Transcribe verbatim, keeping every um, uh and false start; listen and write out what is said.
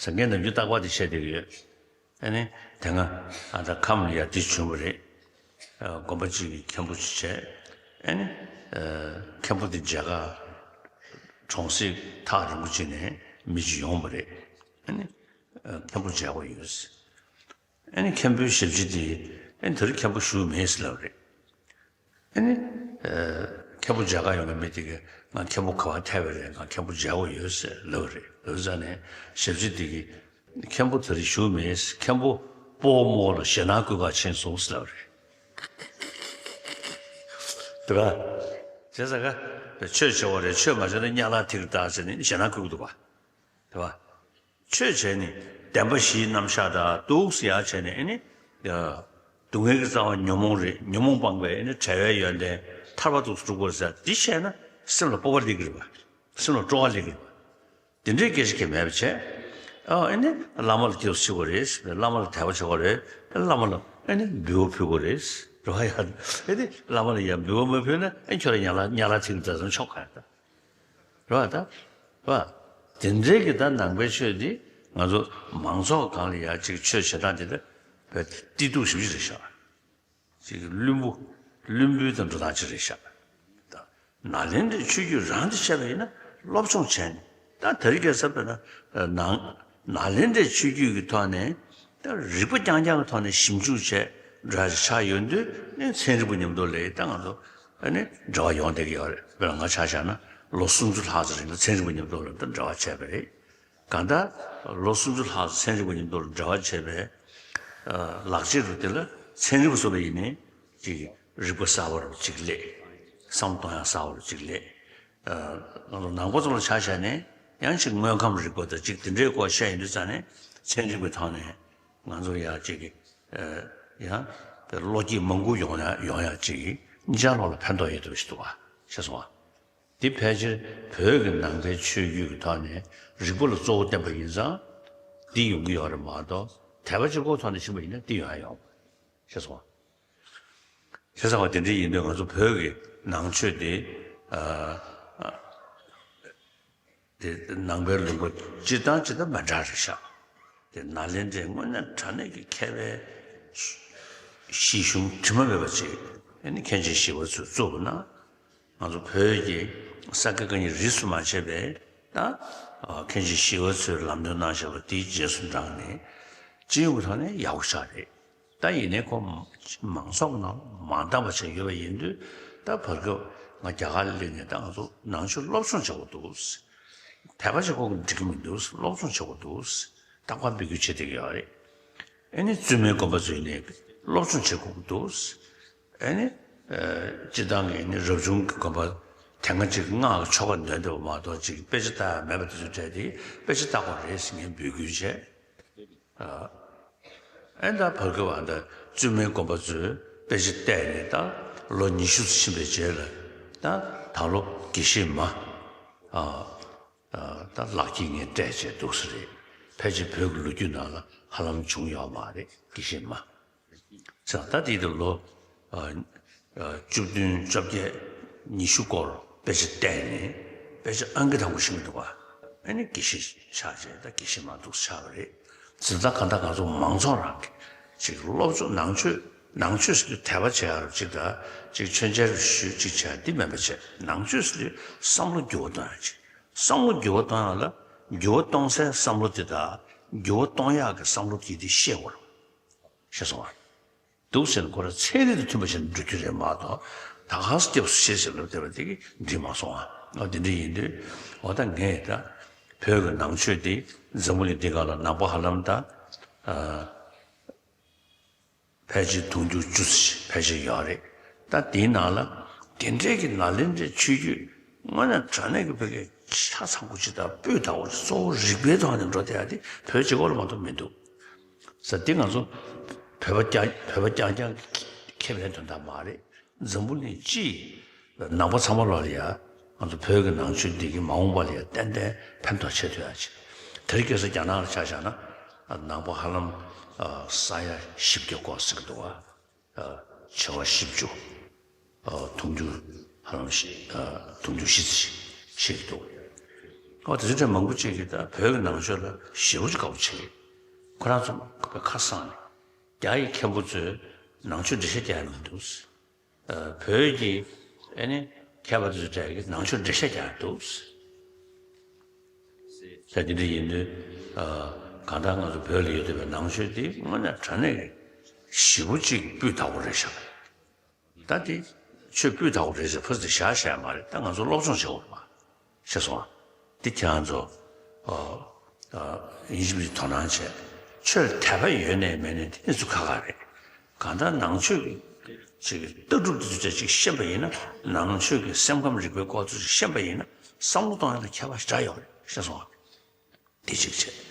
སངས་རྒྱས་ནམ་རྒྱུན་རྟག་པར་དེ་བཤད་བསྡད་ཀྱི་ཡོད། ཨ་ནི་དེ་སྔ་ཨ་ད་ཁམས་ལ་ཡ་དེ་བྱུང་བ་རེད། ཨ་དགོན་པ་གཅིག་གི་མཁན་པོ་ཅིག་བྱས། ཨ་ནི་ཨ་མཁན་པོ་དེ་མཇལ་ཁ་གྲོང་གསེབ་ཐག་རིང་པོ་ཅིག་ནས་མི་ཅིག་ཡོང་བ་རེད། ཨ་ནི་ཨ་མཁན་པོ་མཇལ་དགོས་ཡོད། ཨ་ནི་མཁན་པོའི་ཞབས་ཕྱི་དེ་ཨ་ནི་དེ་རིང་མཁན་པོ་བཞུགས་མེད་ཟེར་ལབ་རེད། ཨ་ནི། ཨ་མཁན་པོ་མཇལ་ཁ་ཡོང་མཁན་མི་དེ་གིས་ང་མཁན་པོ་ག་པར་ཐལ་བ་རེད། ང་མཁན་པོ་མཇལ་དགོས་ཡོད་ཟེར་ལབ་པ་རེད། ལབ་ཙང་ནས་ཞབས་ཕྱི་དེ་གིས་མཁན་པོ་དེ་རིང་བཞུགས་མེད། མཁན་པོ་སྤོ་བོ་རྨོ་ལ་ཞེད་སྣང་སྐུལ་གར་ཕྱིན་སོང་ཟེར་ལབ་པ་རེད། དེ་ག་བྱས་ཙང་ག་ཆོས་བྱེད་དགོས་རེད། ཆོས་མ་བྱས་ན་དམྱལ་བ་ཐིག་ལེ་ལྟ་ཟེར་ནས་ཞེད་སྣང་སྐུལ་གྱི་འདུག་ག་དེ་བ། ཆོས་བྱས་ནས་བདེན་པ་བཞིའི་རྣམ་གཞག་དང་འདུག་སེ་ཡར་བྱས་ནས་ཨ་ནི། སྡུག་བསྔལ་གྱི་རྩ་བ་ཉོན་མོངས་རེད། ཉོན་མོངས་སྤངས་པས་ཨ་ནི་བྲལ་བའི་ཡོན་ཏན་ཐར་པ་འདུག་སེ་སྒྲུབ་དགོས་ཟེར། འདི་བཤད་ན་སེམས་ལ་སྤོབས་པ་སླེབས་ཀྱི་རེད་པ། སེམས་ལ་སྤྲོ་བ་སླེབས་ཀྱི་རེད་པ། དེ་འདྲའི་སྐད་ཆ་གང་ཡང་མེད་པ་བྱས། ཨ་ཨ་ནི་བླ་མ་ལ་སྐྱབས་སུ་མཆི་དགོས་རེད། བླ་མ་ལ་དད་པ་བྱེད་དགོས་རེད། བླ་མ་ལ་ཨ་ནི་འབུལ་བ་ཕུལ་དགོས་རེད། རེད་པ། ཡ་ཨ་ནི་བླ་མ་ལ་ཡང་འབུལ་བ་མ་ཕུལ་ན་ཨ་ནི་ཁྱོད་རང་དམྱལ་བ་དམྱལ་བ་ཐིག་ལེ་ལྟ་ཙམ་ཆོག་ག་ད། རེད་པ། ད་རེད་པ། དེ་འདྲའི་གི་ད་ནང་པའི་ཆོས་འདི་ང་ཚོ་མང་ཚོགས་སྒང་ལ་ཡ་གཅིག་ཆོས་བྱེད་སྟངས་དེ་ད་བས་བསྟི་གཏུག་ཞིབ་ཞིབ་རེད་ཤག་གཅིག་བླུན་པོ་བླུན་པོའི་ད་འགྲོ་སྟངས་ཅིག་རེད་ཤག་ད་ནཱ་ལེནྡྲའི་ཆོས་བརྒྱུད་རང་དེ་བཤད་པ་ཡིན་ན་སློབ་སྦྱོང་བྱས་ནས། ད་དེ་རིང་ཁ་སང་དཔེར་ན་ནང་ནཱ་ལེནྡྲའི་ཆོས་བརྒྱུད་ཀྱི་ཐོག་ནས། ད་རིག་པ་རྐྱང་རྐྱང་གི་ཐོག་ནས་ཞིབ་འཇུག་བྱས་འདྲ་ཞིག་ཆགས་ཡོང་དུས་ཨ་ནི་ཚན་རིག་པ་མཉམ་དུ་ལ་ད་ང་ཚོ་ཨ་ནི་འབྲེལ་བ་ཡོང་བསྡད་ཀྱི་ཡོད་རེད། དཔེར་ན་ང་ཆ་བཞག་ན་ལོ་སུམ་ཅུ་ལྷག་ཙམ་རིང་ལ་ཚན་རིག་པ་མཉམ་དུ་ལ་ད་འབྲེལ་བ་བྱས་པ་རེད། གང་ལྟར་ལོ་སུམ་ཅུ་ལྷག་ཙམ་ཚན་རིག་པ་མཉམ་དུ་ལ་འབྲེལ་བ་བྱས་པའི་ཨ་ལག་རྗེས་སུ་དེ་ལ་ཚན་རིག་པ་སོགས་པ་ཡིན་ནའི་ཅིག་རིག་པ་གསར་པ་རུ་ཅིག་སླེབས། བསམ་བློ་གཏོང་ཡག་གསར་པ་རུ་ཅིག་སླེབས། ཨ་ང་ཚོ་ནང་པ་ཚོ་ལ་ཆ་བཞག་ནས་ཡང་ཅིག་དངོས་ཁམས་རིག་པ་དང་ཅིག་དེ་འདྲའི་སྐོར་བཤད་ཡོང་དུས་ཙང་ནས་ཚན་རིག་པའི་ཐོག་ནས་ང་ཚོ་ཡང་ཅིག་ཨ་ཡང་བློ་སྐྱེད་མང་པོ་ཡོང་ཡ་ཡོང་ཡ་ཅིག་ཅ་ལག་ལ་ཕན་ཐོགས་ཡོད་འདུག་ཞིག་འདུག་པ། ཤེས་སོང་བ། འདི་ཕལ་ཆེར་བོད་ཀྱི་ནང་པའི་ཆོས་བརྒྱུད་ཀྱི་ཐོག་ནས་རིག་པ་ལ་གཙོ་བོ་བསྟན་པ་ཡིན་ཙང་འདི་ཡོང་གི་ཡོད་རེད་མ་གཏོགས། དད་པ་བྱེད་སྒོ་ཐོག་ནས་ཕྱིན་པ་ཡིན་ན་འདི་ཡོང་ཡ་ཡོད་མ་རེད། ཤེས་སོང་བ། བྱས་ཙང་བ་དེ་འདྲ་ཡིན་དུས་ང་ཚོ་བོད་ཀྱི་ནང་ཆོས་དེ་ཨ་ཨ་དེ་ནང་པའི་ལུང་པ་སྤྱིར་བཏང་སྤྱིར་བཏང་མི་འདྲ་རེད་ཤག་དེ་ནཱ་ལེནྡྲའི་དངོས་གནས་དྲང་གནས་ཀྱི་མཁས་པའི་གཞི་གཞུང་དྲི་མ་མེད་པ་ཅིག་ཨ་ནི་མཁན་ཆེན་ཞི་བ་འཚོས་བཙུགས་པ་ན། ང་ཚོ་བོད་ཀྱི་ས་དགེ་བཀའ་རྙིང་རིས་སུ་མ་ཆད་པའི་ད་མཁན་ཆེན་ཞི་བ་འཚོས་ལམ་སྟོན་གནང་བཞག་པ་དེའི་རྗེས་སུ་འབྲངས་ནས་སྤྱི་ཡོངས་ཀྱི་ཐོག་ནས་ཡག་པོ་ཆགས་རེད། ད་ཡིན་ནའི་ཁོ་མང་ཚོགས་ནང་མ་འདང་བ་བྱས་ཡོད་པ་ཡིན་དུས། ད་བར་སྐབས་ང་རྒྱ་གར་ལ་སླེབས་ནས་ད་ང་ཚོ་ནང་ཆོས་སློབ་སྦྱོང་བྱེད་དགོས་འདུག་དད་པ་བྱེད་དགོས་འགྲིག་གི་མི་འདུག་སློབ་སྦྱོང་བྱེད་དགོས་འདུག་རྟག་པར་འབོད་སྐུལ་བྱེད་བསྡད་ཀྱི་ཡོད་རེད། ཨ་ནི་བཙུན་མའི་དགོན་པ་ཚོས་ནས་སློབ་སྦྱོང་བྱེད་དགོས་ཀྱི་འདུག་ཨ་ནི་ཨ་སྤྱིར་བཏང་གི་ཨ་ནི་རབ་བྱུང་གི་དགོན་པ་དེ་སྔ་ཅིག་སྔགས་ཀྱི་ཆོ་ག་འདོན་བསྡད་པ་མ་གཏོགས་ཅིག་དཔེ་ཆ་ལྟ་ཡག་མེད་པ་དེ་ཚོའི་གྲས་དེ་དཔེ་ཆ་ལྟ་དགོས་རེད་ཟེར་ངས་འབོད་སྐུལ་བྱས། ཨ་ཨ་ནི་ད་བར་སྐབས་ཨ་ད་བཙུན་མའི་དགོན་པ་ཚོས་དཔེ་ཆ་བལྟས་ནས་ད་ལོ་ཉི་ཤུ་ཙམ་ཕྱིན་པའི་རྗེས་ལ་ད་ད་ལོ་དགེ་བཤེས་མ་ཨ། ད་ལག་འཁྱེར་ངས་སྤྲད་བྱས་འདུག་སེ་རེད། ཕལ་ཆེར་བོད་ཀྱི་ལོ་རྒྱུས་ནང་ལ་ཧ་ལམ་བྱུང་ཡོད་མ་རེད། དགེ་བཤེས་མ་ཟེར། ད་དེ་དུས་ལོ་ཨ་ཨ་བཅུ་བདུན་བཅོ་བརྒྱད་ཉི་ཤུ་སྐོར་དཔེ་ཆ་བལྟས་ནས་དཔེ་ཆ་ཨང་ཀི་དང་པོ་ཤེས་ཀྱི་འདུག་པ། ཨ་ནི་དགེ་བཤེས་ཆགས་བྱས་ད་དགེ་བཤེས་མ་འདུག་སེ་ཆགས་པ་རེད། ཟེར། ད་གང་ལྟར་ང་ཚོ་མང་ཚོགས་རང་གི་ཅིག་སློབ་སྦྱོང་ནང་ཆོས་ནང་ཆོས་ཟེར་དུས་དད་པ་བྱེད་ཡག་རུ་ཅིག་དང་ཅིག་མཆོད་མཇལ་རུ་ཞུ་ཅིག་བྱས་འདི་མིན་པ་བྱས། ནང་ཆོས་ཟེར་དུས་བསམ་བློ་འགྱུར་བ་གཏོང་ཡག་ཅིག་བསམ་བློ་འགྱུར་བ་གཏོང་ཡག་ལ་འགྱུར་བ་གཏོང་སའི་བསམ་བློ་དེ་དང་འགྱུར་བ་གཏོང་ཡག་གི་བསམ་བློ་དེ་དེ་ཤེས་དགོས་རེད། ཤེས་སོང་ང་། འདུག་ཟེར་ན་ཁོ་རང་ཚན་རིག་དང་མཐུན་པ་ཞིག་འགྲོ་རྒྱུ་རེད་མ་གཏོགས། ད་ག་སེ་སྐྱབས་སུ་མཆི་ཟེར་ལབ་བསྡད་པ་དེ་གིས་འགྲིག་མ་སོང་ང་། འོ་དེ་འདྲ་ཡིན་དུས་འོ་ད་ངས་ད་བོད་ཀྱི་ནང་ཆོས་དེ་འཛམ་བུ་གླིང་འདི་སྒང་ལ་ནང་པ་ཧ་ལམ་ད་ཨ། ཕལ་ཆེར་དུང་ཕྱུར་བཅུ་ཙམ་ཕལ་ཆེར་ཡོད་རེད། ད་དེའི་ནང་ལ་དེ་འདྲའི་གི་ནཱ་ལེནྡྲའི་ཆོས་བརྒྱུད་དངོས་གནས་དྲང་གནས་ཀྱི་བོད་ཀྱི་ཆ་ཚང་པོ་ཅིག་དང་སྤུས་དག་པོ་ཅིག་གཙོ་བོ་རིག་པའི་ཐོག་ནས་འགྲོ་བསྡད་ཡག་དེ་བོད་གཅིག་པོ་ལ་མ་གཏོགས་མི་འདུག་ཟེར། དེ་ང་ཚོ་བོད་པ་རྐྱང་བོད་པ་རྐྱང་རྐྱང་གི་ཁེ་ཕན་དོན་དག་མ་རེད། འཛམ་བུ་གླིང་སྤྱི་ཡི་ནང་པ་ཚང་མ་ལོག་ལ་ཡ་ང་ཚོ་བོད་ཀྱི་ནང་ཆོས་འདི་གིས་མ་འོངས་པ་ལ་ཡ་ཏན་ཏན་ཕན་ཐོགས་ཆེ་ཐུབ་ཡ་ཆེ། དེ་རིང་ཁ་སང་རྒྱ་ནག་ལ་ཆ་བཞག་ན་ནང་པ་ཧ་ལམ་ས་ཡ་བཞི་བརྒྱ་སྐོར་ཟེར་གྱི་འདུག་བ། བྱེ་བ་བཞི་བཅུ། དུང་ཕྱུར་ཧ་ལམ་བཞི་དུང་ཕྱུར་བཞི་ཙམ་ཞིག་འདུག་ཨོ་དེ་ཚོ་གྲས་མང་པོ་ཅིག་གིས་ད་བོད་ཀྱི་ནང་ཆོས་ལ་ཞེ་པོ་ཅིག་དགའ་པོ་བྱེད་ཀྱི། ཁོ་རང་ཚོ་ཁ་སང་ནས་རྒྱ་ཡི་མཁན་པོ་ཚོས་ནང་ཆོས་འགྲེལ་བཤད་རྒྱག་ཡ་མི་འདུག། ཨ་བོད་ཀྱི་ཨ་ནི་མཁས་པ་ཚོའི་གྲས་ཀྱིས་ནང་ཆོས་འགྲེལ་བཤད་རྒྱག་འདུག། ས་དེ་འདྲ་ཡིན་དུས་ཨ་གང་ལྟར་ང་ཚོ་བོད་ལ་ཡོད་བསྡད་པའི་ནང་ཆོས་དེ་དངོས་གནས་དྲང་གནས་ཞེ་པོ་ཅིག་སྤུས་དག་པོ་རེད་ཤག། ད་དེ་ཆོས་སྤུས་དག་པོ་རེད་ཟེར་ཕར་ཚུར་བཞག་བཞག་མ་རེད། ད་ང་ཚོ་སློབ་སྦྱོང་བྱེད་དགོས་རེད་པ། ཤེས་སོང་ཨ། འདི་ཁྱེད་རང་ཚོ་ཨ་ཨ་ཡིན་གཅིག་མིན་གཅིག་དོ་སྣང་བྱས། ཆོས་ལ་དད་པ་ཡོད་ནའི་མེད་ནའི་དེ་གནས་ཚུལ་ཁག་ཁག་རེད། གང་ལྟར་ནང་ཆོས་ཀྱི་ཅིག་ལྟ་གྲུབ་དེ་ཚོ་ཅིག་ཤེས་པ་ཡིན་ན། ནང་ཆོས་ཀྱི་སེམས་ཁམས་རིག་པའི་སྐོར་ཚོ་ཅིག་ཤེས་པ་ཡིན་ན། བསམ་བློ་གཏོང་ཡ་ལ་ཁྱད་པར་ཞེ་དྲག་ཡོད་རེད། ཤེས་སོང་ཨ། དེ་གཅིག་བྱས།